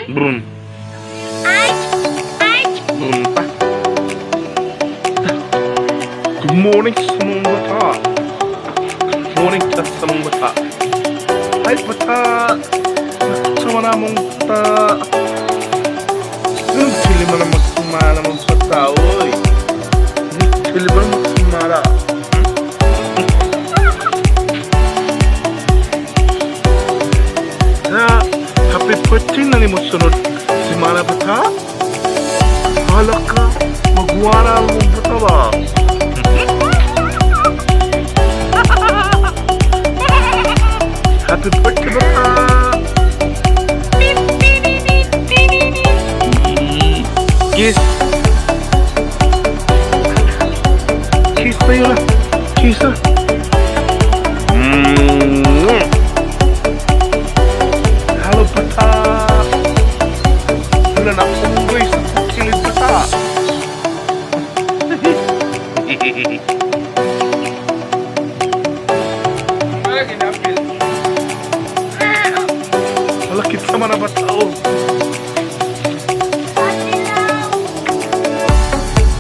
Brum. Brum pa. Good morning sa mga bata. Good morning sa mga bata. Hi, bata. Sama na mong bata. Sili mo na magsumala mong bata, oy. Sili mo na magsumala. Na, happy birthday na ni mo sunod. Simana, bata? Hala ka, magwara mong bata ba? Happy birthday, bata! Kiss! Kiss tayo na! Kiss na! Hello, bata! Hala na, unggoy sa kilid, bata! Wala, kita man na bata, oh.